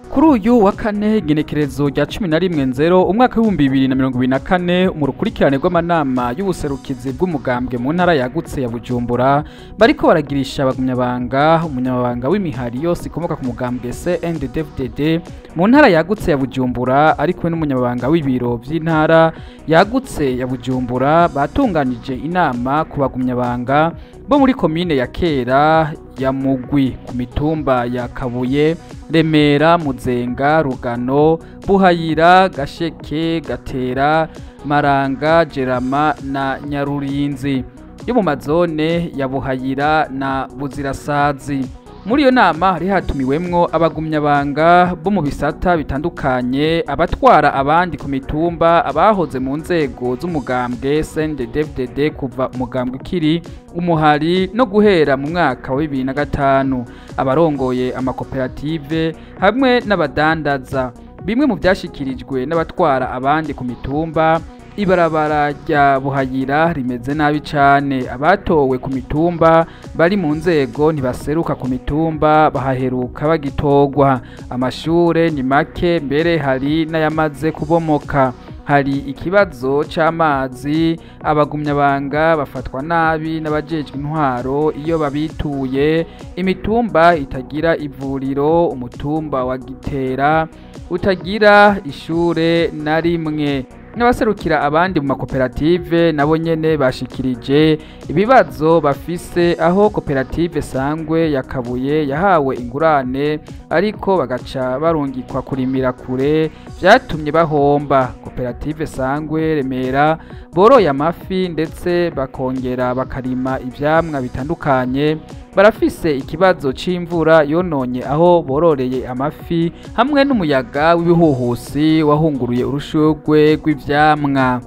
Kuri uyu wa kane, igenekerezo rya 11.0 umwaka w'2024, mu rukurikirane rw'amanama y'ubuserukizi bw'umugambwe mu ntara yagutse ya Bujumbura, bariko baragirisha abagumyabanga, umunyamabanga w'imihari yose ikomoka ku mugambwe CNDD-FDD mu ntara yagutse ya Bujumbura, ariko n'umunyamabanga w'ibiro vy'intara yagutse ya Bujumbura, batunganije inama ku bagumyabanga bo muri komine ya Kera ya Mugwi, ku mitumba ya Kabuye, Remera, Muzenga, Rugano, Buhayira, Gasheke, Gatera, Maranga, Jerama na Nyarurinzi yo mu mazone ya Buhayira na Buzirasazi. Muri iyo nama hari hatumiwemwo abagumyabanga bo mu bisata bitandukanye, abatwara abandi ku mitumba, abahoze mu nzego z'umugambwe CNDD-FDD kuva umugambwe ukiri umuhari no guhera mu mwaka wa 2005, abarongoye amakoperative hamwe n'abadandaza. Bimwe mu vyashikirijwe n'abatwara abandi ku mitumba: ibarabara rya Buhayira rimeze nabi cane, abatowe ku mitumba bari mu nzego ntibaseruka ku mitumba, bahaheruka bagitorwa, amashure ni make, mbere hari n'ayamaze kubomoka, hari ikibazo c'amazi, abagumyabanga bafatwa nabi n'abajejwe intwaro iyo babituye, imitumba itagira ivuriro, umutumba wa Gitera utagira ishure na rimwe. N'abaserukira abandi mu makoperative nabo nyene bashikirije ibibazo bafise, aho koperative Sangwe ya Kabuye yahawe ingurane ariko bagaca barungikwa kurimira kure, vyatumye bahomba. Koperative Sangwe Remera boroye amafi ndetse bakongera bakarima ivyamwa bitandukanye, barafise ikibazo c'imvura yononye aho bororeye amafi hamwe n'umuyaga w'ibihuhusi wahunguruye urushurwe rw'ivyamwa.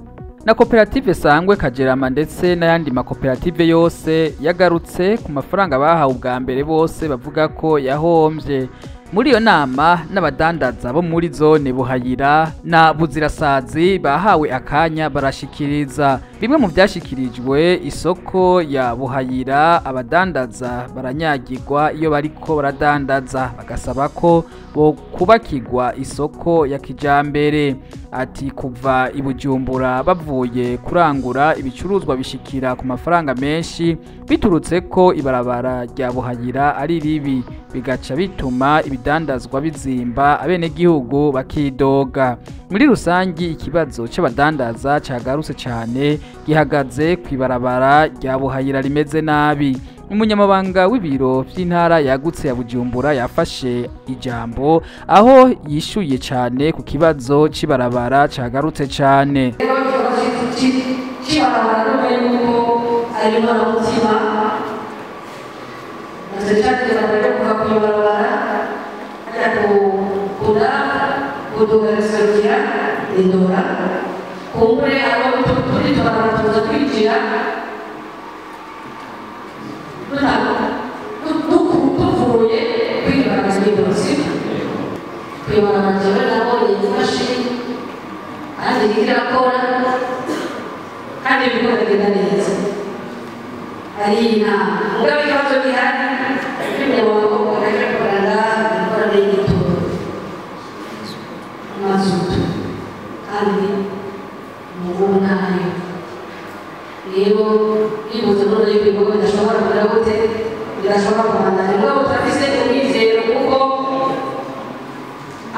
Na koperative Sangwe Kajerama ndetse n'ayandi makoperative yose yagarutse ku mafaranga bahawe ubwa mbere, bose bavuga ko yahomvye. Muri iyo nama n'abadandaza bo muri zone Buhayira na Buzirasazi bahawe akanya barashikiriza. Bimwe mu vyashikirijwe: isoko ya Buhayira abadandaza baranyagirwa iyo bariko baradandaza, bagasaba ko bo kubakirwa isoko ya kijambere. Ati kuva i Bujumbura bavuye kurangura ibicuruzwa bishikira ku mafaranga menshi, biturutse ko ibarabara rya Buhayira ari ribi, bigaca bituma ibidandazwa bizimba, abenegihugu bakidoga. Muri rusangi, ikibazo c'abadandaza cagarutse cane gihagaze kw'ibarabara rya Buhayira rimeze nabi. Umunyamabanga w'ibiro vy'intara yagutse ya Bujumbura yafashe ijambo, aho yishuye cane ku kibazo c'ibarabara cagarutse cane. C'ibarabara yuko ari inkoramutima, na cyane cyane ibarabara ryo kuva kw'ibarabara hajya ku kuduga riserukira rindora kumbure abo turi tubarabara tuza kwinjira tuvuye kw'ibarabara ry'indora, sibyo? Kw'ibarabara jewe nabonye imashini kandi iriko irakora kandi biriko biragenda neza, ari inama. Mugabo ikibazo gihari cy'umunyamabanga akaja gukorana ingorane y'igitoro, amazutu, kandi mubu ntayo. Rero bibuze none yuko ibikorwa bidashobora kugira gute, bidashobora kubandanya. Mugabo turafise umwizero kuko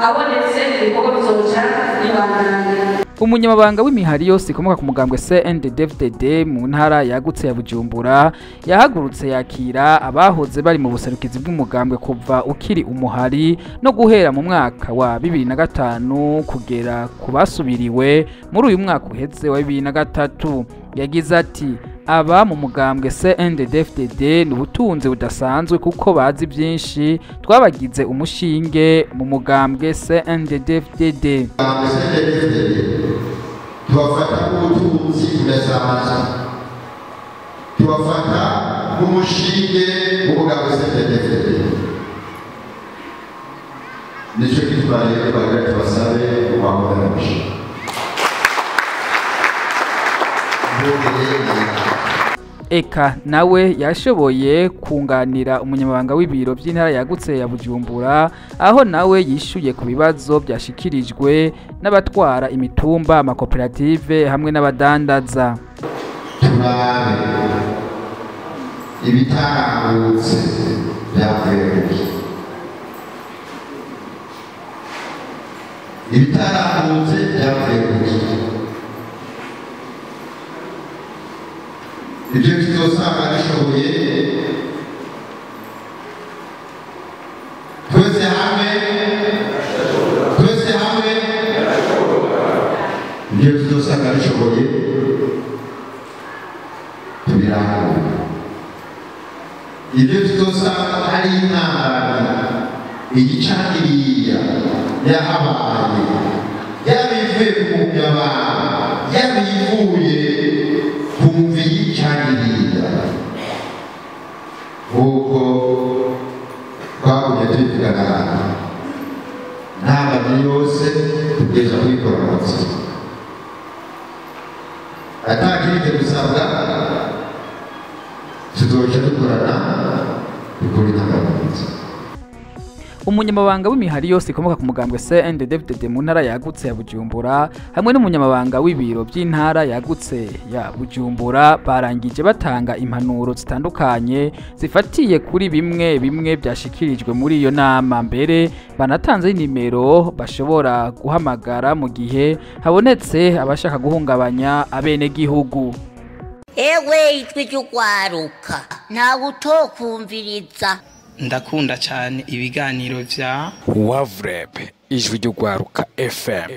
abonetse ibikorwa bizoca bibandanya. Umunyamabanga w'imihari yose ikomoka ku mugambwe CNDD-FDD mu ntara yagutse ya Bujumbura yahagurutse yakira abahoze bari mu buserukizi bw'umugambwe kuva ukiri umuhari no guhera mu mwaka wa 2005 kugera ku basubiriwe muri uyu mwaka uheze wa 2023. Yagize ati aba mu mugambwe CNDD-FDD ni ubutunzi budasanzwe kuko bazi byinshi, twabagize umushinge mu mugambwe CNDD-FDD. Tubafata nk'ubutunzi budasanzwe, tubafata nk'umushinge w'umugambwe CNDD-FDD. Nicyo gituma rero twagira tubasabe uwakomeje. Eka nawe yashoboye kunganira umunyamabanga w'ibiro by'intara yagutse ya Bujumbura, aho nawe yishuye ku bibazo byashikirijwe n'abatwara imitumba, amakoperative hamwe n'abadandaza. Turabe ibitarangutse byavuye, ibitarangutse byavuye kuki? Ibyo tuzosanga dushoboye twese hamwe, twese hamwe, ibyo tuzosanga dushoboye tubirangure. Ibyo tuzosanga ari intambamyi iyi canke iriya yahabaye, yaba ivuye ku munyabanga, yaba ivuye ku mvi canke iriya, nk'uko twagumye tubivugana hano, intambamyi yose tubwirizwa kuyikora munsi atakirinde gusabwa, tuzoca dukorana dukora intambamyi. Umunyamabanga w'imihari yose ikomoka ku mugambwe CNDD-FDD mu ntara yagutse ya Bujumbura hamwe n'umunyamabanga w'ibiro by'intara yagutse ya Bujumbura barangije batanga impanuro zitandukanye zifatiye kuri bimwe bimwe byashikirijwe muri iyo nama. Mbere banatanze nimero bashobora guhamagara mu gihe habonetse abashaka guhungabanya abenegihugu. Ewe ijwi ry'ugwaruka ntawe utokumviriza. Ndakunda cyane ibiganiro vya Wavreb, ijwi ry'ugwaruka FM.